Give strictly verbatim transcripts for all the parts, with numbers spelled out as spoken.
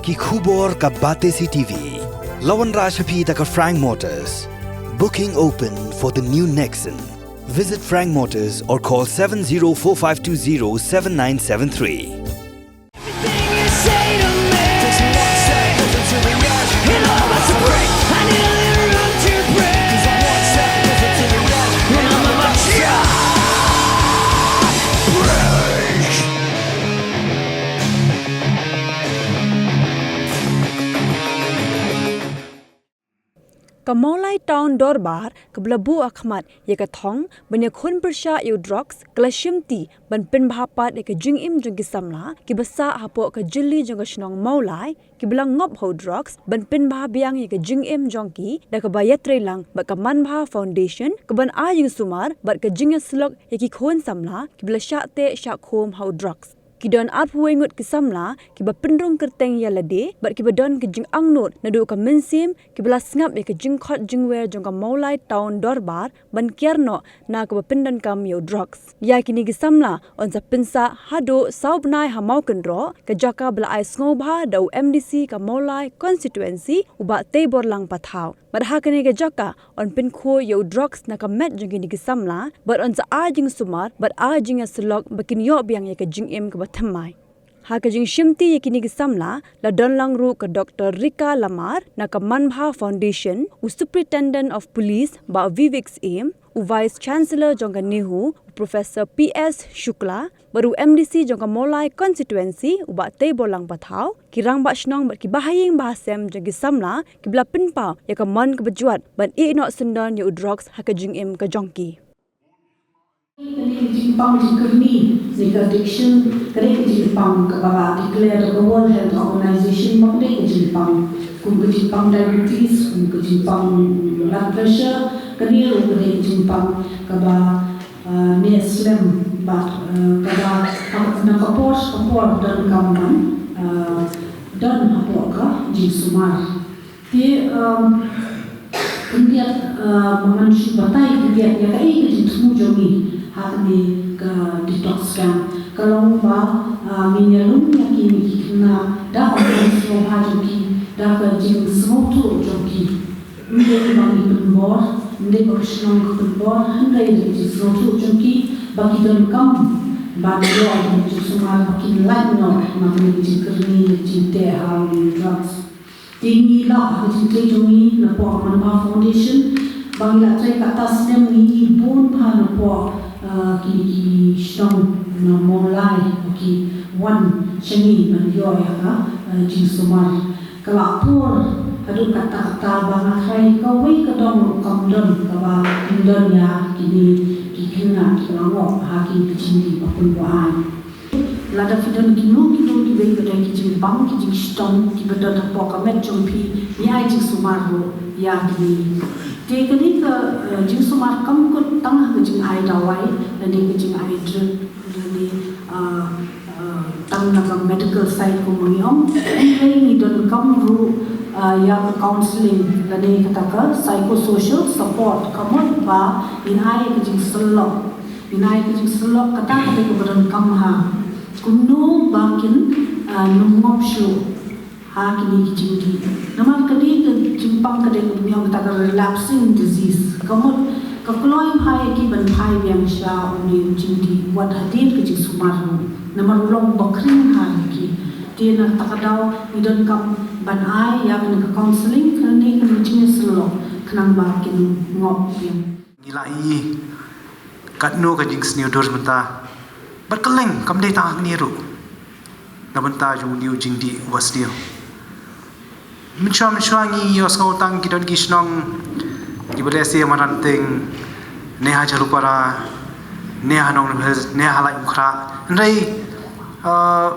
Ki khubor ka Batesi TV. La wanrah sha phi da ka Frank Motors. Booking open for the new Nexon. Visit Frank Motors or call seven zero four five two zero seven nine seven three. Ka Mawlai Town Dorbar kaba la buh ha khmat ïa ka thong ban ïakhun pyrshah ïa u drugs ka la shimti ban pynbha pat ïa ka jingim jong ki samla kiba sah hapoh ka jylli jong ka shnong Mawlai kiba la ngop ha u drugs ban pynbha biang ïa ka jingim jong ki da kaba ïatreilang bad ka Manbha Foundation kaban ai jingsumar bad ka jingïasyllok ïa ki khun samla kiba la shah teh shah khum ha u drugs. Ki don arphew wei ngut ki samla kiba pynrung kyrteng ïa lade bad kiba don ka jingangnud naduh ka mynsiem kiba la sngap ïa ka jingkhot jingwer jong ka Mawlai Town Dorbar ban kiar noh na kaba pyndonkam ïa u drugs. Ïa kine ki samla yn sa pynsah haduh saw bnai ha Mawkynroh, ka jaka ba la ai sngewbha da u MDC ka Mawlai Constituency u Bah Teiborlang Pathaw. Bad ha kane ka jaka yn pynkhuid ïa u drugs na ka met jong kine ki samla bad yn sa ai jingsumar bad ai jingïasyllok ba kin ïoh biang ïa ka jingim kaba thymmai. Ha ka jingshimti ïa kine ki samla la don lang ruh ka Doctor Rika Lamar na ka Manbha Foundation, u Superintendent of Police Bah Vivek Syiem, u Vice Chancellor jong ka NEHU, u Professor P S Shukla, bad u MDC jong ka Mawlai Constituency u Bah Teiborlang Pathaw, ki rangbah shnong bad ki bahaïing bahasem jong ki samla kiba la pynpaw ïa ka mon kaba jwat ban ïeh noh syndon ïa u drugs ha ka jingim ka jong ki. Kane ka jingpang jingkyrni ne ka addiction, kane ka jingpang kaba la declare da ka World Health Organization ba kane ka jingpang, kum ka jingpang diabetes, kum ka jingpang blood pressure, kane ruh kane ka jingpang kaba ah, ne slem bad, ah, kaba, ah, na ka por ka por don kam ban, ah, don hapoh ka jingsumar. Te, um, khyndiat, ah, ba ngan shu batai khyndiat ïa kaei ka jingthmu jong ngi ha kane ka detox camp. Ka long ba, ah, ngin ïalum ïa kine ki khynnah da ka jingsngewbha jong ki, da ka jingsngewthuh jong ki. Ym dei ba ngi pynbor, ym dei ba ka shnong ka pynbor, hynrei da ka jingsngewthuh jong ki ba ki donkam ban ïoh ïa ka jingsumar ba kin lait noh na kane ka jingkyrni, ka jingteh ha u drugs. Te ngi lap ha ka jingtrei jong ngi napoh Manbha Foundation ba ngi la trei kata snem ngi bun bha napoh, ah, kine ki shnong na Mawlai ba ki wan sha ngi ban ïoh ïa ka, ah, jingsumar. Ka la pur haduh katta katta ba nga tharai kawei ka dong ruh kam don kaba kin don ïa kine ki khynnah kiba la ngop ha kine ki jingdih ba pynbuaid. Lada phi don kino kino kiwei ki dei ki jingbam ki jingshitom kiba don hapoh ka met jong phi, ngi ai jingsumar ruh ïa kine. Te kane ka, eh, jingsumar kam kut tang ha ka jingai dawai lane ka jingai drug lane, eh, eh, tang na ka medical side kum ma ngi ong. Hynrei ngi donkam ruh, eh, ïa ka counselling lane kata ka psychosocial support, ka mut ba ngin ai ka jingsyllok. Ngin ai ka jingsyllok, kata ka dei kaba donkam ha kumno ba kin, ah, nym ngop shuh ha kine ki jingdih. Namar kane ka jingpang ka dei kaba ngi ong kata ka relapsing disease. Ka mut ka kloi bha ïa ki ban phai biang sha une u jingdih wat hadien ka jingsumar ruh. Namar u long ba khring ha ïa ki. Te na kata ka daw ngi donkam ban ai ïa kane ka counselling, kane ka jingsyllok khnang ba kin ngop biang. Ngi la ïohi katno ka jingsniew dur mynta. Bad kylleng kam dei tang hangne ruh. Na bynta jong une u jingdih uba sniew. Mynshuwa mynshuwa ngi ïohsngew tang ki don ki shnong kiba lehse ha Madanting, ne ha Jhalupara, ne ha Nongrim Hills, ne ha Laitumkhrah. Hynrei, eh,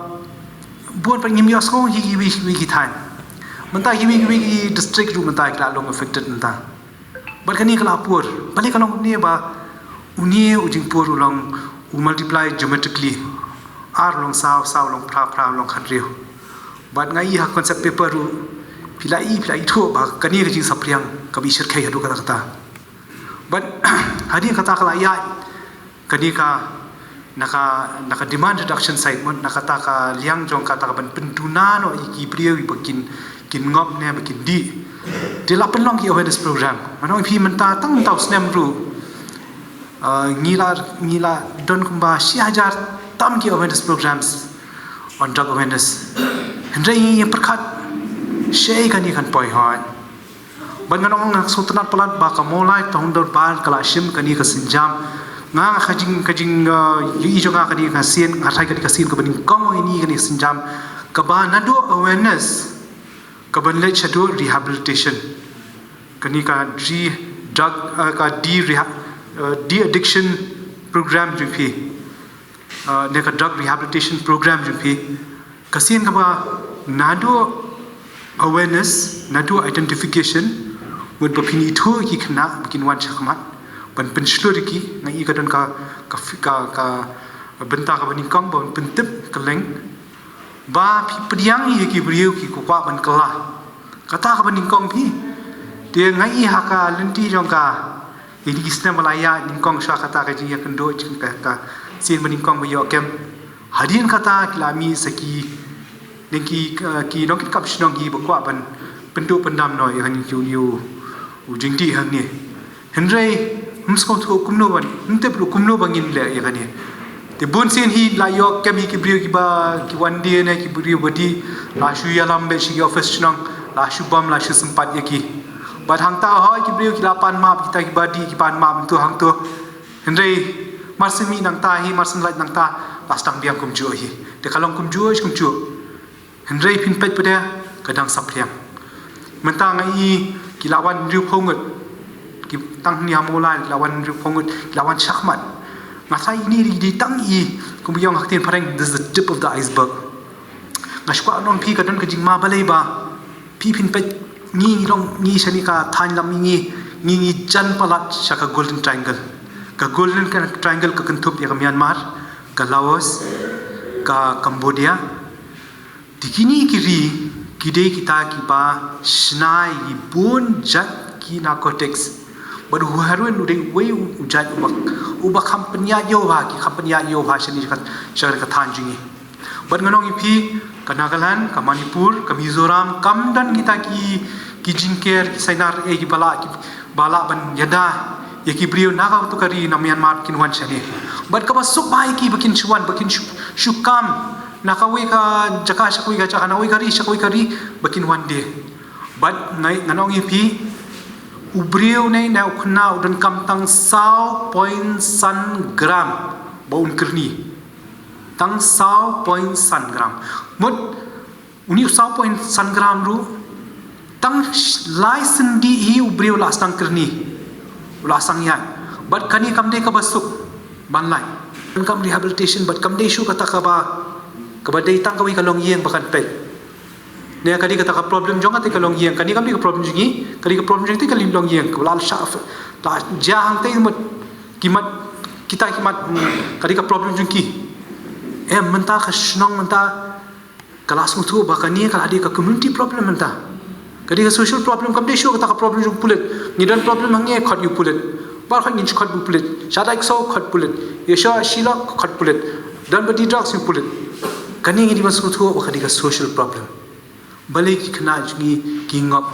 bun pat ngim ïohsngew hi kiwei kiwei ki thaiñ. Mynta kiwei kiwei ki district ruh mynta ki la long affected mynta. Bad kane ka la pur, balei ka long kumne ba une u jingpur u long u multiply geometrically. Ar u long saw, saw u long phra, phra u long khatriew. Bad nga ïohi ha concept paper ruh phi la ïohi, phi la ithuh ba kane ka jingsaphriang kaba i shyrkhei haduh katta katta. Bad hadien kata ka la ïaid kane ka na ka, na ka demand reduction side, mut na kata ka liang jong kata ka ban pynduna noh ïa ki briew ba kin, kin ngop ne ba kin dih. Te la pynlong ki awareness program. Ngan ong ïa phi mynta, tang mynta u snem ruh, ah, ngi la, ngi la don kumba shi hajar tam ki awareness programs on drug awareness. Hynrei ngi ïa pyrkhat shaei kane kan poi hoi. Bad ngan ong, nga sngewtynnat palat ba ka Mawlai Town Dorbar ka la shim kane ka sienjam. Nga, nga ka jing, ka jing, uh, ïohi jong nga kane ka sien, nga tharai kane ka sien kaba nyngkong ïa kane ka sienjam, kaba naduh awareness ka ban leit shaduh rehabilitation. Kane ka de-, drug, uh, ka de-, reha-, uh, de-addiction program jong phi. Uh, ne ka drug rehabilitation program jong phi. Ka sien kaba naduh awareness, naduh identification, mut ba phin ithuh ïa ki khynnah ba kin wan shakhmat, ban pynshlur ïa ki, nga ïohi ka don ka, ka, ka, ka bynta kaba nyngkong ban pyntip kylleng ba phi pdiang ïa ki briew ki kwah ban kylla. Kata kaba nyngkong phi. Te nga ïohi ha ka lynti jong ka, ïa kine ki snem ba la ïaid nyngkong sha kata ka jingïakynduh jong ka, ka sien ba nyngkong ba ïoh kem. Hadien kata ki la mih sa ki, ne ki, uh, ki nongkitkam shnong hi ba kwah ban pynduh pyndam noh ïa kane, ïa u, u jingdih hangne. Hynrei ym sngewthuh kumno ban, ym tip ruh kumno ba ngin leh ïa kane. Te bun sien hi la ïoh kem ïa ki briew kiba, ki wan die ne ki briew ba dih, la shu ïalam beit sha ki office shnong, la shu bam, la shu sympat ïa ki. Bad hangta hoi ki briew ki la pan map, kita kiba dih ki pan map hangto hangto. Hynrei mar shu mih nangta hi, mar shu lait nangta, la sdang biang kumjuh hi. Te ka long kumjuh kumjuh. Hynrei phin peit pat de ka dang saphriang. Mynta nga ïohi ki la wan hynriewphew ngut. Ki tang hangne ha Mawlai ki la wan hynriewphew ngut, ki la wan shakhmat. Nga sa ïohi ine i dei tang i, kumba ong ha ka ktien phareng, this is the tip of the iceberg. Nga shu kwah ong phi ka don ka jingma balei ba phi phin peit, ngi long, ngi shane ka thaiñ lam ngi, ngi, ngi jan palat sha ka Golden Triangle. Ka Golden Triangle ka kynthup ïa ka Myanmar, ka Laos, ka Cambodia. Te kine ki ri ki dei kita kiba shna ïa ki bun jait ki narcotics. Bad u heroin u dei uwei u jait uba, uba kham pynïaid ïa u bha, ki kham pynïaid ïa u bha shane sha ka, sha ka thaiñ jong ngi. Bad ngan ong ïa phi, ka Nagaland, ka Manipur, ka Mizoram, kam don kita ki, ki jingker, ki sainar eh kiba lah, kiba lah ban ïada ïa ki briew na kato ka ri na Myanmar kin wan shane. Bad kaba suk ba ïa ki ba kin shu wan, ba kin shu, shu kam na kawei ka jaka sha kawei ka jaka, na kawei ka ri sha kawei ka ri, ba kin wan die. Bad ngan ong ïa phi, u briew ne, ne u khynnah u donkam tang saw point san gram ba un kyrni. Tang saw point san gram. Mut, une u saw point san gram ruh, tang sh-, lai snem dih hi u briew la sdang kyrni. U la sdang ïaid. Bad kane kam dei kaba suk ban lait. Kam rehabilitation, bad kam dei shuh kata kaba, kaba dei tang kawei ka longïing ba kan peit. Ne ka dei kata ka problem jong kata ka longïing, kane kam dei ka problem jong ngi, ka dei ka problem jong kata ka longïing, ka la sha, la jia hangta mut, ki mat, kita ki mat, hmm, ka dei ka problem jong ki. Em, mynta ka shnong mynta, ka la sngewthuh ba kane ka la dei ka community problem mynta. Ka dei ka social problem, kam dei shuh kata ka problem jong pulit. Ngi don problem hangne khot ïa u pulit. Baroh ngin khot ïa u pulit. Sha Daikso khot pulit. Ïa sha Shillong khot pulit. Don ba die drugs ïa u pulit. Kane ngi dei ban sngewthuh ba ka dei ka social problem. Balei ki khynnah jong ngi ki ngop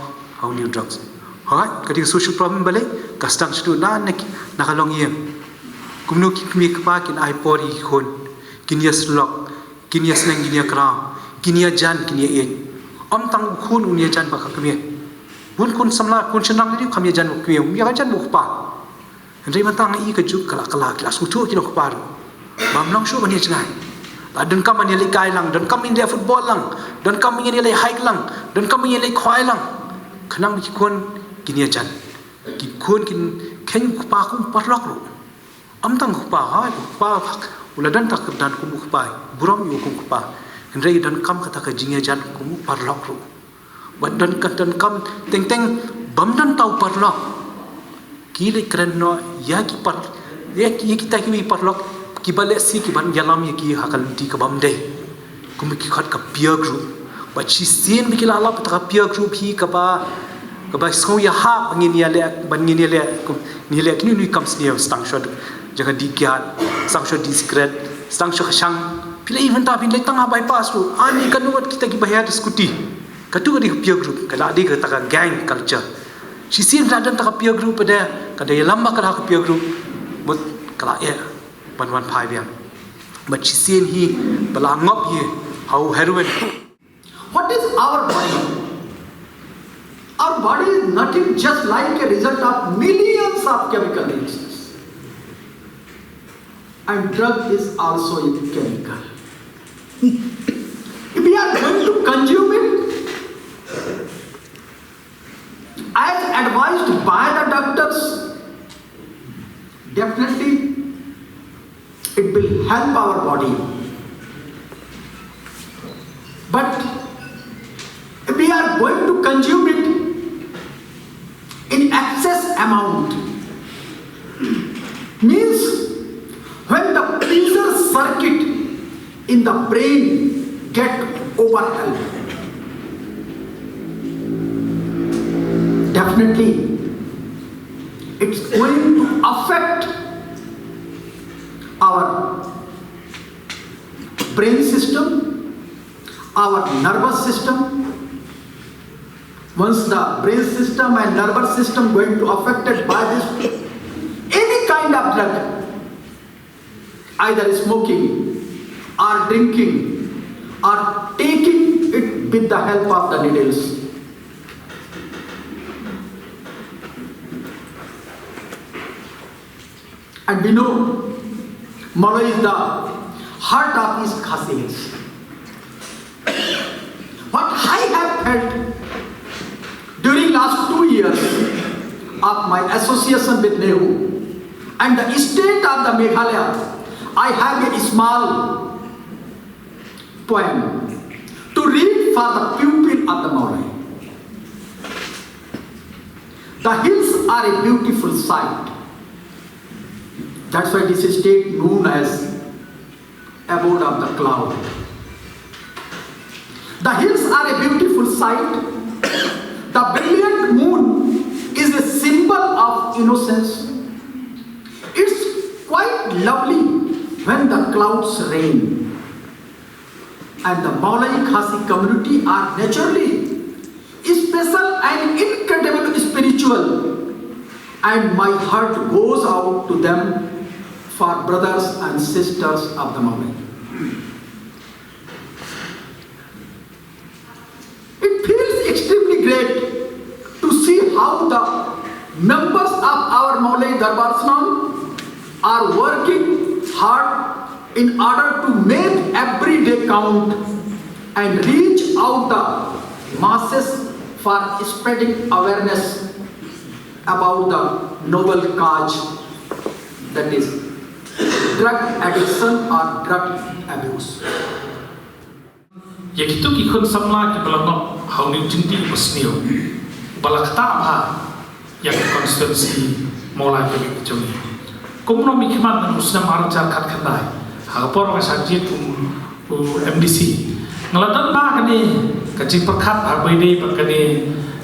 ha une u drugs? Hooid, ka dei ka social problem balei? Ka sdang shaduh na, na ki, na ka longïing. Kumno ki kmie kpa kin ai por ïa ki khun, kin ïasyllok, kin ïasneng, kin ïakraw, kin ïajan, kin ïaieit. Ym tang u khun un ïajan bad ka kmie. Bun khun samla, khun shynrang ruh kam ïajan bad ka kmie, um ïajan bad u kpa. Hynrei mynta nga ïohi ka juk ka la, ka la, ka la sngewthuh ki nongkpa ruh. Bym long shuh ban ïajngai. La donkam ban ïalehkai lang, donkam ban ïaleh football lang, donkam ban ïaleh hike lang, donkam ban ïaleh khwai lang. Khnang ba ki khun kin ïajan. Ki khun kin kheiñ u kpa kum u paralok ruh. Ym tang u kpa, ha, u kpa, u la don ta ka kyrdan kum u kpa, burom ïa u kum u kpa. Hynrei donkam kata ka jingïajan kum u paralok ruh. Bad don ka, donkam teng teng bym don ta u paralok. Ki leit kren noh ïa ki par, ïa ki, ïa kita kiwei ki paralok kiba lehse ki ban ïalam ïa ki ha ka lynti ka bym dei. Kumba ki khot ka peer group. Bad shisien ba ki la lap ïa kata ka peer group hi kaba, kaba sngew ïahap ba ngin ïaleh, ba ngin ïaleh, kum, ngin ïaleh kine kine ki kam sniew, sdang shuwa jaka dih kiad, sdang shuwa dih sikret, Sdang sha ka shang, phi la i mynta phi leit tang ha bypass ruh. Ani ka nungat kita ki ba hiar da scooty. Katu ka dei ka peer group, ka la dei kata ka gang culture. Shisien la don ta ka peer group, ka dei, ka dei lamba ka la ka peer group. Mut ka la eh ban wan phai biang. Mut shisien hi ba la ngop hi ha u heroin. What is our body? Our body is nothing, just like a result of millions of chemical reactions. And drug is also a chemical. If we are going to consume it, as advised by the doctors, definitely it will help our body. But if we are going to consume it in excess amount, means when the pleasure circuit in the brain get overwhelmed, definitely it's going to affect our brain system, our nervous system. Once the brain system and nervous system going to affected by this, any kind of drug, either smoking or drinking or taking it with the help of the needles. And we know Mawlai is the heart of East Khasi Hills. What I have felt during last two years of my association with NEHU and the state of the Meghalaya, I have a small poem to read for the pupil of the Mawlai. The hills are a beautiful sight. That's why this state known as abode of the cloud. The hills are a beautiful sight. The brilliant moon is a symbol of innocence. It's quite lovely when the clouds rain. And the Mawlai Khasi community are naturally special and incredible spiritual. And my heart goes out to them for brothers and sisters of the Mawlai. It feels extremely great to see how the members of our Mawlai Darbar Shnong are working hard in order to make every day count and reach out the masses for spreading awareness about the noble cause, that is drug addiction or drug abuse. Ïa kito ki khun samla kiba la ngop ha une u jingdih basniew ba la ktah bha ïa ka constituency Mawlai ka ri ka jong ngi. Kumno mynta mynta u snem ar hajar khatkhyndai, ha ka por nga shah jied kum u M D C, nga la don bha kane ka jingpyrkhat ha kaba ïadei bad kane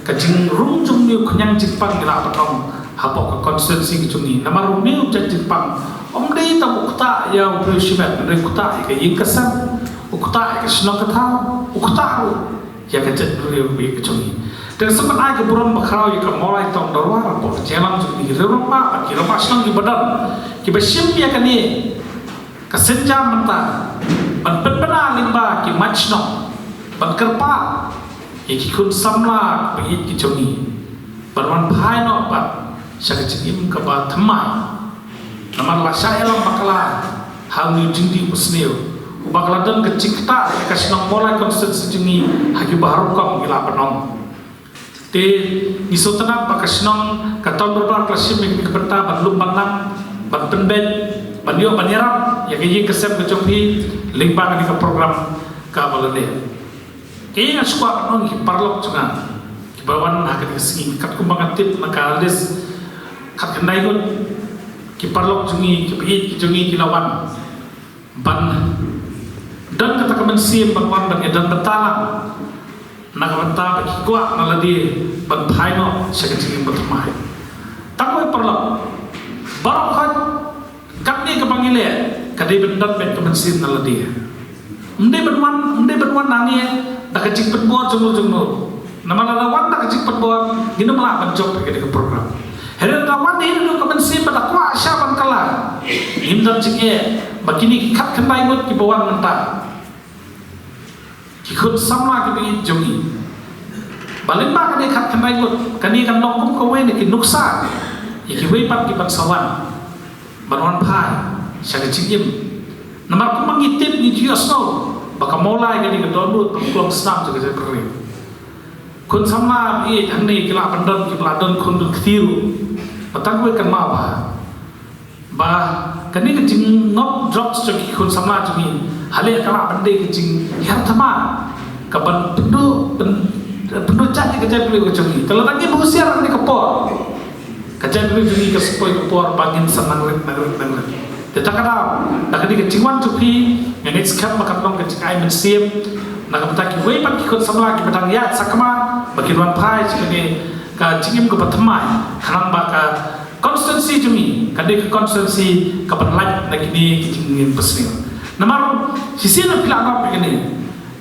ka jingrung jong une u khñiang jingpang ngi la pynlong hapoh ka constituency ka jong ngi. Namar une u jait jingpang ym dei tang u ktah ïa u briew shimet, hynrei u ktah ïa ka ïing ka sem, u ktah ïa ka shnong ka thaw, u ktah ruh ïa ka jaitbynriew ka jong ngi. Te nga sngewbha ai ka burom bakhraw ïa ka Mawlai Town Dorbar hapoh ka jingïalam jong ki rangbah bad ki rangbah shnong kiba don, kiba shim ïa kane ka sienjam mynta ban pynbna lyngba ki maitshnong ban kyrpad ïa ki khun samla kiba ïeit ki jong ngi ban wan phai noh pat sha ka jingim kaba thymmai. Namar la shah ïalam bakla ha une u jingdih basniew uba ka la don ka jingktah ïa ka shnong Mawlai constituency jong ngi ha kiba ha rukom ngi la pynlong. Te ngi sngewtynnat ba ka shnong, ka Town Dorbar ka la shim ïa kane ka bynta ban lum ban lang, ban pynbeit, ban ïoh ban ïarap ïa ka ïing ka sem ka jong phi lyngba kane ka program kaba la leh. Te nga shu kwah ban ong ïa ki paralok jong nga kiba wan ha kane ka sngi, katkum ba nga tip na ka list khatkhyndai ngut ki paralok jong ngi, kiba ïeit ki jong ngi ki la wan ban don kata ka mynsiem ban wan ban ïadon bynta lang na ka bynta ba ki kwah na lade ban phai noh sha ka jingim bathymmai. Tang kawei paralok, baroh khoit katne kaba ngi leh ka Ka dei ban don beit ka mynsiem na lade. Ym dei ban wan, ym dei ban wan nangne da ka jingpynbor jong u jong u. Namar lada wan da ka jingpynbor, ngin ym lah ban jop ïa ka program. Hynrei lada wan hi da ka mynsiem ba da kwah sha ban kylla, ngim don jingeh ba kine ki khatkhyndai ngut kiba wan mynta, ki khun samla kiba ïeit jong ngi, ba lyngba kane khatkhyndai ngut, kane kan long kum kawei na ki nuksa ïa kiwei pat kiban sa wan ban wan phai sha ka jingim. Namar kumba ngi tip, ngi ju ïohsngew ba ka Mawlai ka dei ka dohnud bad ka long snam jong ka jaitbynriew. Khun samla ba ïeit hangne ki lah ban don, ki lah don khun don kti ruh. Ba tang kawei kan map ba, ba kane ka jingngop drugs jong ki khun samla jong ngi, haleh ka lah ban dei ka jinghiar thma kaban pynduh, pyn-, pynduh jait ïa ka jaitbynriew ka jong ngi. Te lada ngim husiar ha kane ka por, ka jaitbynriew jong ngi ka sa poi ka por ba ngin sa nang rit, nang rit, nang rit. Te da kata, da kane ka jingwan jong phi, nga ngeit skhem ba kan long ka jingai mynsiem na ka bynta kiwei pat ki khun samla kiba dang ïaid sakma ba kin wan phai sha kane ka jingim kaba thymmai, khnang ba ka constituency jong ngi ka dei ka constituency kaban lait na kine ki jingim basniew. Namar shisien phi la ong ba kane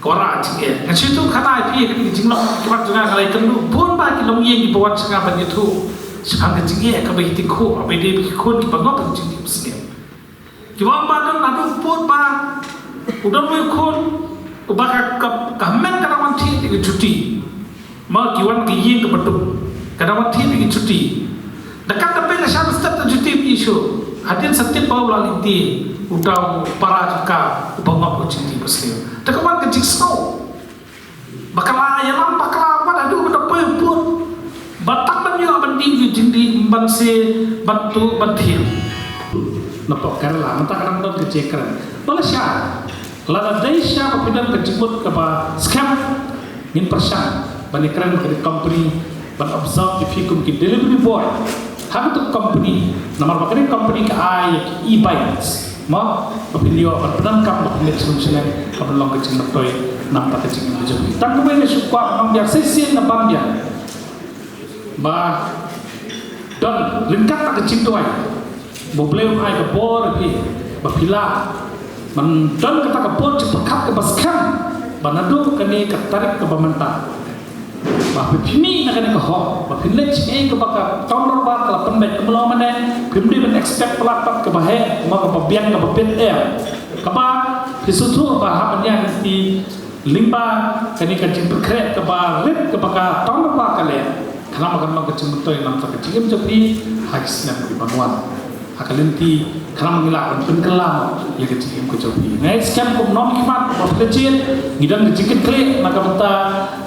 ka wanrah jingeh. Nga shu ïathuh khana ïa phi, ïa kane ka jinglong kiba jong nga, nga la ïakynduh bun ba ki longïing kiba wan sha nga ban ïathuh shaphang ka jingeh kaba ki tyngkhuh, ba dei ba ki khun kiba ngop ha ka jingim basniew. Kiba ong ba don, naduh u pud ba u don uwei u khun uba ka, ka, ka hynmen ka dang wan thied ïa ka juti. Ma ki wan ka ïing kaba duk, ka dang wan thied ïa ka juti. Da kat da peng ka shah stet ka juti ba ïoh shuh. Hadien sa tip ba u la lynti uta u para jong ka uba ngop ha ka jingim basniew. Te ka wan ka jingsngew ba ka la ïalam bakla wat haduh ba da poi u pud ba tang ban ïoh ban dih ïa ka jingdih, ban se, ban tuh, ban thied. Napoh Kerala mynta ka dang don ka jingkren. Malaysia, lada dei shisha ba phi don ka jingmut kaba skhem, ngin pyrshang ban ïakren bad ka company ban observe ïa phi kum ki delivery boy ha kata ka company. Namar ba kane ka company ka ai ïa ki e-bikes, mo, ba phin ïoh ban pyndonkam ba phin leit shnong shnong, ka ban long ka jingmyntoi na ka bynta ka jingim ka jong phi. Tang kumne nga shu kwah ban ong biang, shisien na ban biang ba don ryngkat bad ka jingduwai ba U Blei un ai ka bor ïa phi ba phi lah ban don kata ka bor jingpyrkhat kaba skhem ba naduh kane ka tarik kaba mynta ba phi, phi mih na kane ka hok, ba phin leit sha kaei kaba ka tong dorbar ka la pynbeit. Kumno mane, phim dei ban expect palat pat kaba heh, ma kaba biang kaba pit, eh. Kaba phi sngewthuh ba hap ban ïa ngi lyngba kane ka jingpynkhreh kaba rit kaba ka tong dorbar ka leh, khnang ba kan long ka jingmyntoi na ka bynta ka jingim jong phi ha ki snem kiban wan. Ha ka lynti khnang ba ngi lah ban pynkylla ïa ka jingim ka jong phi. Nga ngeit skhem kum nongmihkhmat ba phi la jied, ngi don ka jingkitkhlieh na ka bynta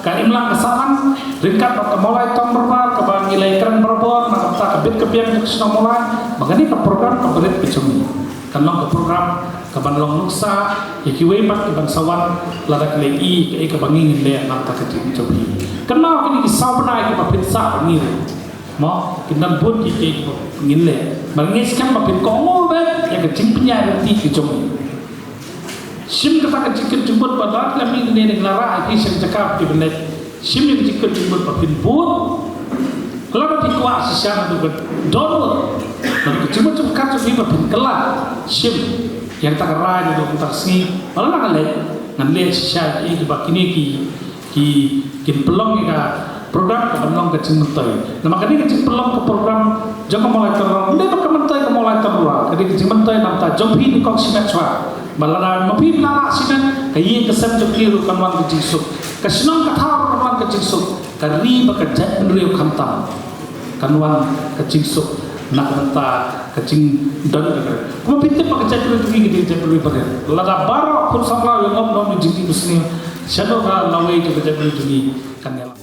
ka imlang ka sahlang ryngkat bad ka Mawlai Tong Dorbar kaba ngi la ïakren barabor na ka bynta ka bit ka biang jong ka shnong Mawlai, ba kane ka program kaba rit ka jong ngi kan long ka program kaban long nuksa ïa kiwei pat kiban sa wan lada ki la ïohi kaei kaba ngi ngin leh na ka bynta ka jingim jong phi. Kynmaw kine ki saw bnai kiba phin sah bad ngi ruh, mo, kin don bun ki, ki, ki ngin leh. Bad nga ngeit skhem ba phin kohnguh beit ïa ka jingpynïaid lynti ka jong ngi. Shim kata ka jingkit jingmut ba lada la mih ne ne la rah ïa phi sha ka jaka ba phi ban leit. Shim ïa ka jingkit jingmut ba phin bud. Lada phi kwah shisha naduh ka dohnud, naduh ka jingmut jingpyrkhat jong phi ba phin kylla, shim ïa kata ka rai naduh mynta ka sngi ba lada ngan leit, ngan leh shisha ïa kiba kine ki ki, kin pynlong ïa ka program kaban long ka jingmyntoi. Namar ka dei ka jingpynlong ka program jong ka Mawlai Tong Dorbar, ym dei ba ka myntoi ka Mawlai Tong Dorbar, ka dei ka jingmyntoi na ka bynta jong phi nyngkong shimet shuwa. Ba lada ma phi la lah shimet, ka ïing ka sem jong phi ruh kan wan ka jingsuk, ka shnong ka thaw ruh kan wan ka jingsuk, ka ri bad ka jaitbynriew khamtam kan wan ka jingsuk na ka bynta ka jingdon ka ri. Kumba phi tip ba ka jaitbynriew jong ngi ka dei ka jaitbynriew ba rit. Lada baroh khun samla u ïangop na une u jingdih basniew, shano ka lawei jong ka jaitbynriew jong ngi kan ïalam.